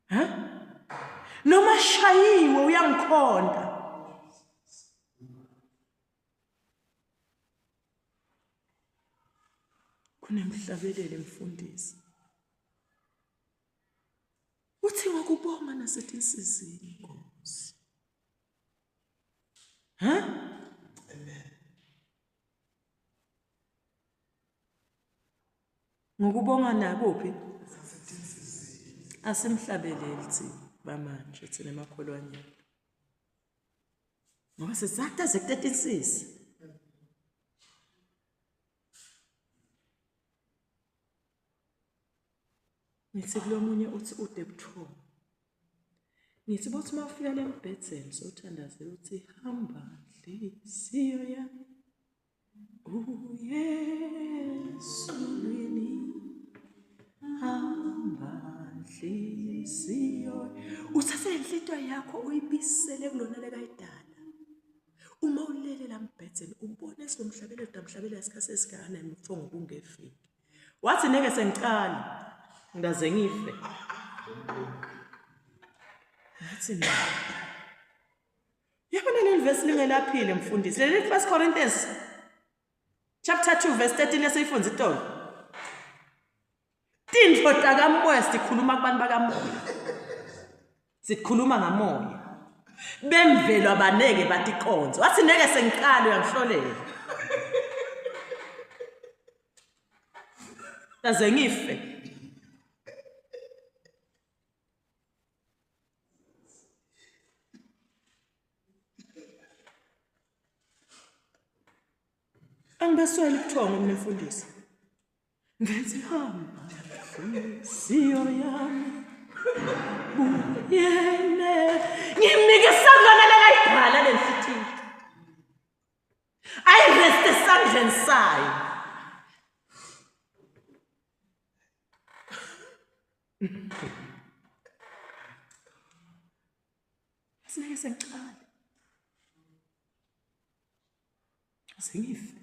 Ha? Noma shayiwe uyangikhonta. Kunemhlabeleli mfundisi. Uthi ngokubonga nasetinsizini Nkosi. Ha? Amen. Ngokubonga nakuphi? Asimhlabeleli thina bamanje thina emakholwanyana. Ngoba sizatha zekutetinsisi. Ngithi kulomunye uthi ude buthongo. Ngithi bothi uma ufika le mbhedzeni sowuthandazela uthi hamba nhliziyo yami uye ezulwini hamba nhliziyo uthathe inhlito yakho uyibisele kulona lekayidala uma ulele la mbhedzeni ubone silomhlabelelo damhlabela isikhathi esingakanani ubuthongo bungefiki Wathi neke sengiqala ngidaze ngife. Ngathi mina. Yabona leli verse lingelaphile mfundisi. Leli 1 Corinthians chapter 2 verse 13 esiyifunda itolo. Tintfo takamoya sikhuluma kubantu bakamoya. Sikhuluma ngamoya. Bemvelo abaneke batikonze. Wathi neke sengiqala uyangihlolela. Aze ngife. Angibeswele ubuthongo mina mfundisi. Ngithi hamba nhliziyo yami buyele ngimnike isandlana lekayibhala le nhliziyo ayireste esandleni sayo Sineke sengiqale Sengife.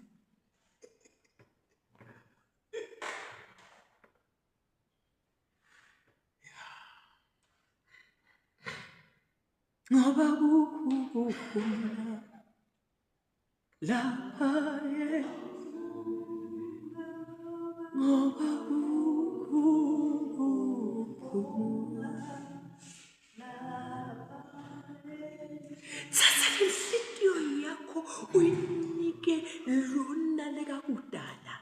Ngoba kukhona lapha ngoba kukhona Thatha inhlitiyo yakho uyinike lona lekakudala.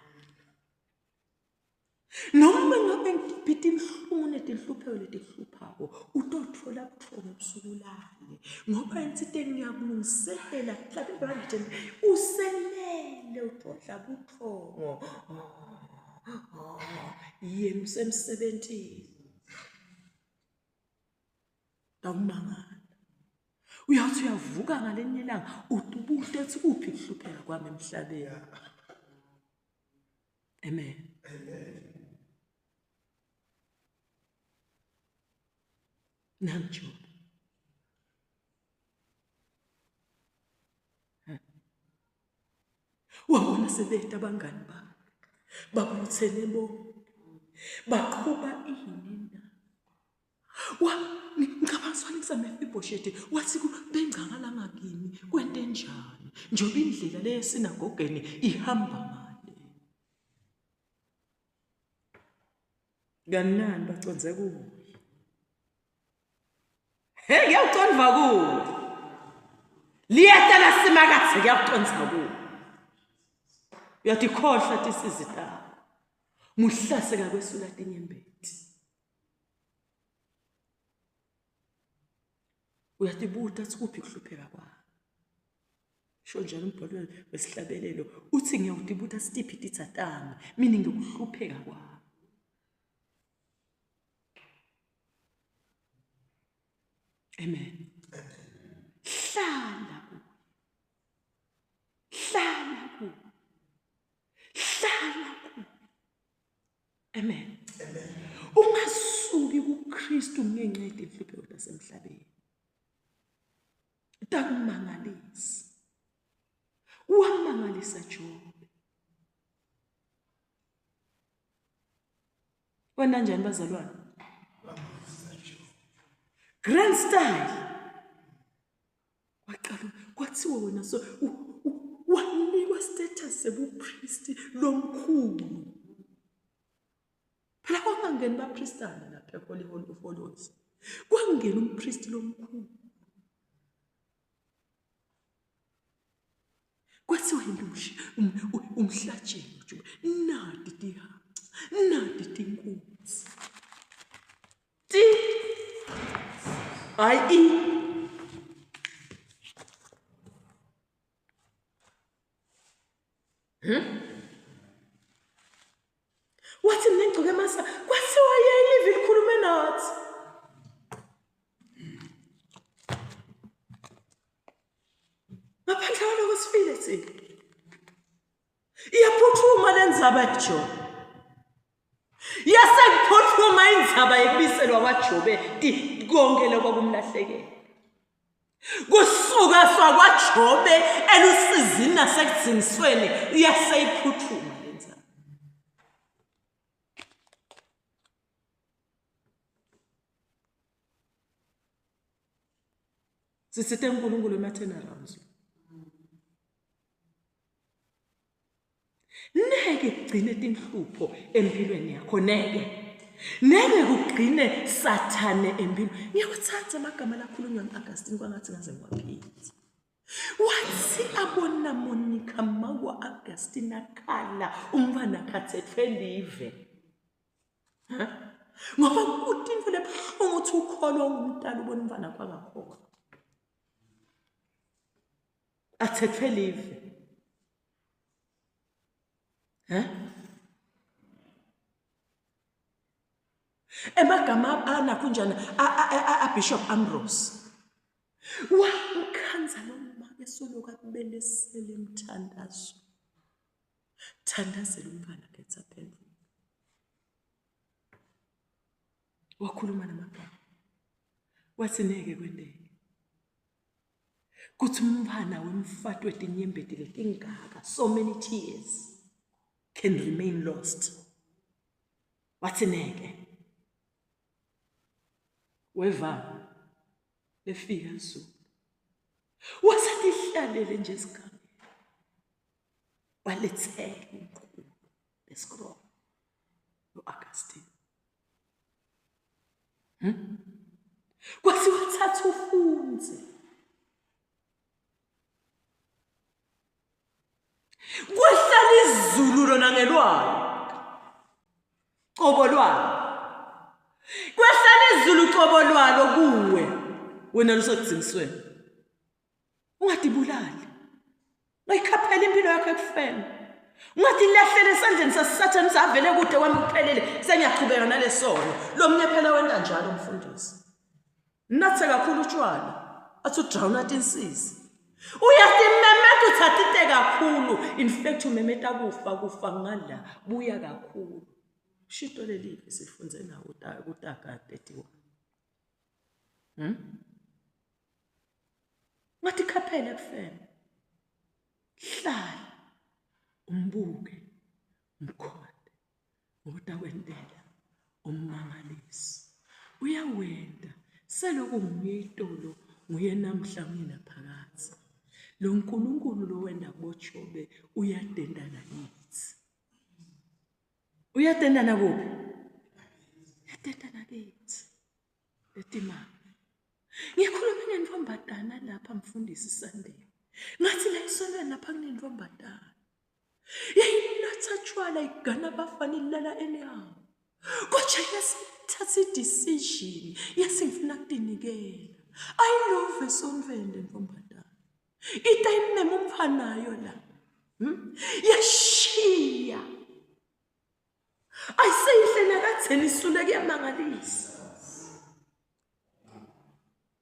Noma ngabe ngiphi tinhlungu netinhlupheko letihluphako utothola buthongo ebusuku ulale ngoba insite ngiyakulungiselela mhlawumbe bangitshela uselele utodla buthongo yena usemsebentini Awumangala. Uyathi uyavuka ngalenye ilanga utubuhle ethi kuphi kuhlupheka kwami emhlabeni. Amen. Amen. Nangijobe. Wabona sebeta abangani bakhe babuthene bonke baqhuba ini na wa ngicabanga swanisa Mefibhosheti wathi ku bengcangala ngakimi kwente njani njengoba indlela le esinagogeni ihamba ngale kanani baconze kuye Hey kuyawucondva kuwe. Liyeta lasimakadze kuyawucondza kuwe. Uyatikhohlwa tisizi takho. Muhlaseka kwesula tinyembeti. Uyatibuta ukuthi kuphi kuhlupheka kwakho. Sho njalo umbhalo wesihlabelelo uthi ngiyawutibuta sitiphi titsa tami mina ngikuhlupheka kwami. Amen. Hlala kuye. Hlala kuye. Hlala kuye. Amen. Amen. Ungasuki kuKristu ngenxa yetinhlupheko tasemhlabeni. Takumangalisa. Wamangalisa Jobe. Wena njani bazalwane? Grand style. Waqala kwathiwa wena so wanikwa status sebupristi lomkhulu. Phela kwangangeni bapristana lapha eHoly Holy of Holies. Kwangena umpristi lomkhulu. Kwathiwa yinto umhlatshelo nje nati tihaca nati tinkunzi ti hayi i Hmm? Wathi mina ngigcoke emasa kwathiwa yeyilivi indzaba yaJobe. Yase kuphuthuma indzaba yekubiselwa kwaJobe konke lokwakumlahlekela. Kusuka sakwaJobe elusizini nasekudzingisweni yaseyiphuthuma le ndzaba. Sisite uNkulunkulu ema-turnarounds. Neke kugcine tinhlupho empilweni yakho neke. Neke kugcine sathane empilweni. Ngiyawutsatsa amagama lakhulunywa ngu-Augustine kwangathi ngaze ngiwaphindze. Wathi abona Monica mawa Augustine akhala umntwana akhathethwe live. Ha? Ngoba kuthi into lebuhlungu ukuthi ukholwa ungumntana ubona umntwana wakho angakholwa. Athethwe live. Ha? Emagama anakho njani a Bishop Ambrose. Wamkhanza lo make soloku akubelesele emthandazo. Thandazela umntwana khetha phendula. Wakhuluma namagama. Wathi neke kwenteke. Kuthi umntwana wemfati wetinyembeti letingaka so many tears can remain lost. Wathi neke. Weva lefika izulu. Wasathi ihlalele nje esigangeni. Walethela umqulu lescroll lo-Augustine. Hmm? Kwathiwa thatha ufunze. Kwehlala izulu lona ngelwalo. Cobo lwalo. Kwehlala izulu cobo lwalo kuwe. Wena lusekudzingisweni. Ungadibulali. Ungayikhaphela impilo yakho ekufeni. Ungadilahlela esandleni saSathane usavele kude kwami kuphelele sengiyaqhubeka nalesono. Lo mnye phela wenta njalo mfundisi. Nathe kakhulu utshwala athi udrawuna tinsizi. Uyatimemeta uthathite kakhulu. In fact umemeta kufa kufa ngala buya kakhulu. Shito leli sifunze nawo kutaka 31. Hmm? Ngathi khaphela ekufeni. Hlala umbuke umkhonde ngoba utakwentela ummangaliso. Uyawenta seloku nguye itolo nguye namhla nguye naphakadze. Lo Nkulunkulu lowenta kuboJobe uyadenda nakithi. Uyadenda nakuphi? Uyadenda nakithi. Letimanga. Ngikhulume nentombazana lapha mfundisi Sunday. Ngathi la esontweni lapha kunentombazana. Yayinatha tshwala igana abafana ilala anyhow. Kodwa yasithatha i-decision yase ngifuna kutinikela. Ayilove esontweni le ntombazana. Ita imema umfanayo la. Hmm? Yashiya. Ayiseyihle nakatheni isule kuyamangalisa.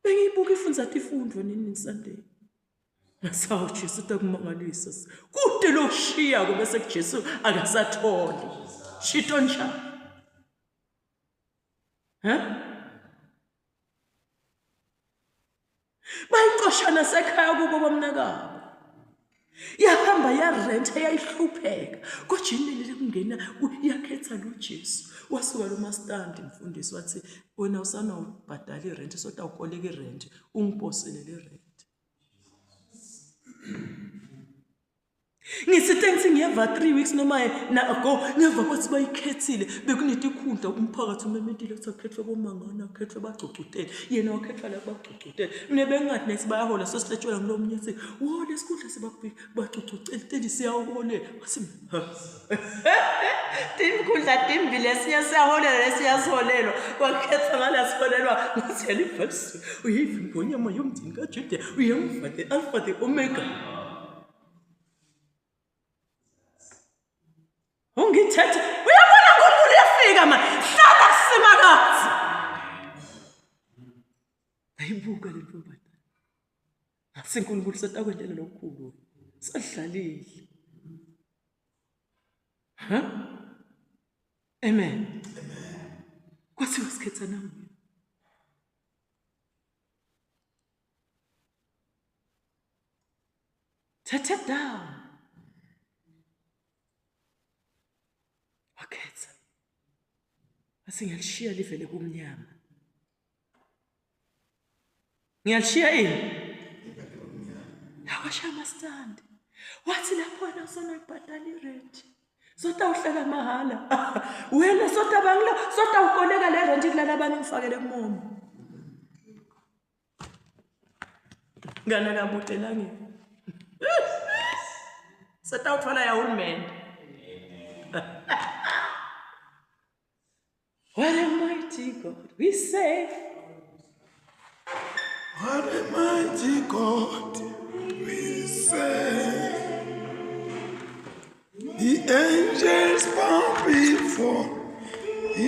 Bengiyibuka ifunza tifundo nini Sunday. Ngasawu Jesu takumangalisa. Kude loshiya kube sekuJesu akasatholi. Shito njani? Ha? Bayixosha nasekhaya kubo bomnakabo. Yahamba yarentha yayihlupheka. Kodwa inini likungena yakhetha lo Jesu. Wasuka lo mastandi mfundisi wathi wena usana ubhadala irent sotawukoleka irent ungiposele le rent. Ngithi thanks ngiyeva 3 weeks noma na ago ngeva kwathi bayikhethile bekunetikhundla umphakathi umemetile ukuthi akhethwe bomangana akhethwe bagcugcutele yena wakhethwa la bagcugcutele mina bengingathi nethi bayahola sesiletshwela ngulo munye ethi wo lesikhundla sibagcugcutele siyaholela wathi Timkhundla timbili esinye siyaholelwa lesinye siholelwa kwakhetha ngala siholelwa ngathi yalivesi uyiva ingonyama yomndeni kaJuda uyemva the alpha the omega ungithethe uyabona uNkulunkulu uyafika manje hlala kusimakazi ayibuka le ntombazane Ngathi uNkulunkulu setakwentela lokukhulu. Sadlalile. Huh? Amen. Kwathiwa sikhetha nanguye. Thatha down. Wakhetha. Wathi ngiyalishiya livele kumnyama. Ngiyalishiya ini? Yakwasha amastandi. Wathi lapho wena usonoyibhadala irenti. Sotawuhlala mahhala. Wena sotabangila sotawukoleka le renti kulala abantu ngifakele kumomo. Ngana kamude langeni. Sotawuthola yahulumende. What a mighty God we serve. What a mighty God we serve. The angels bow before.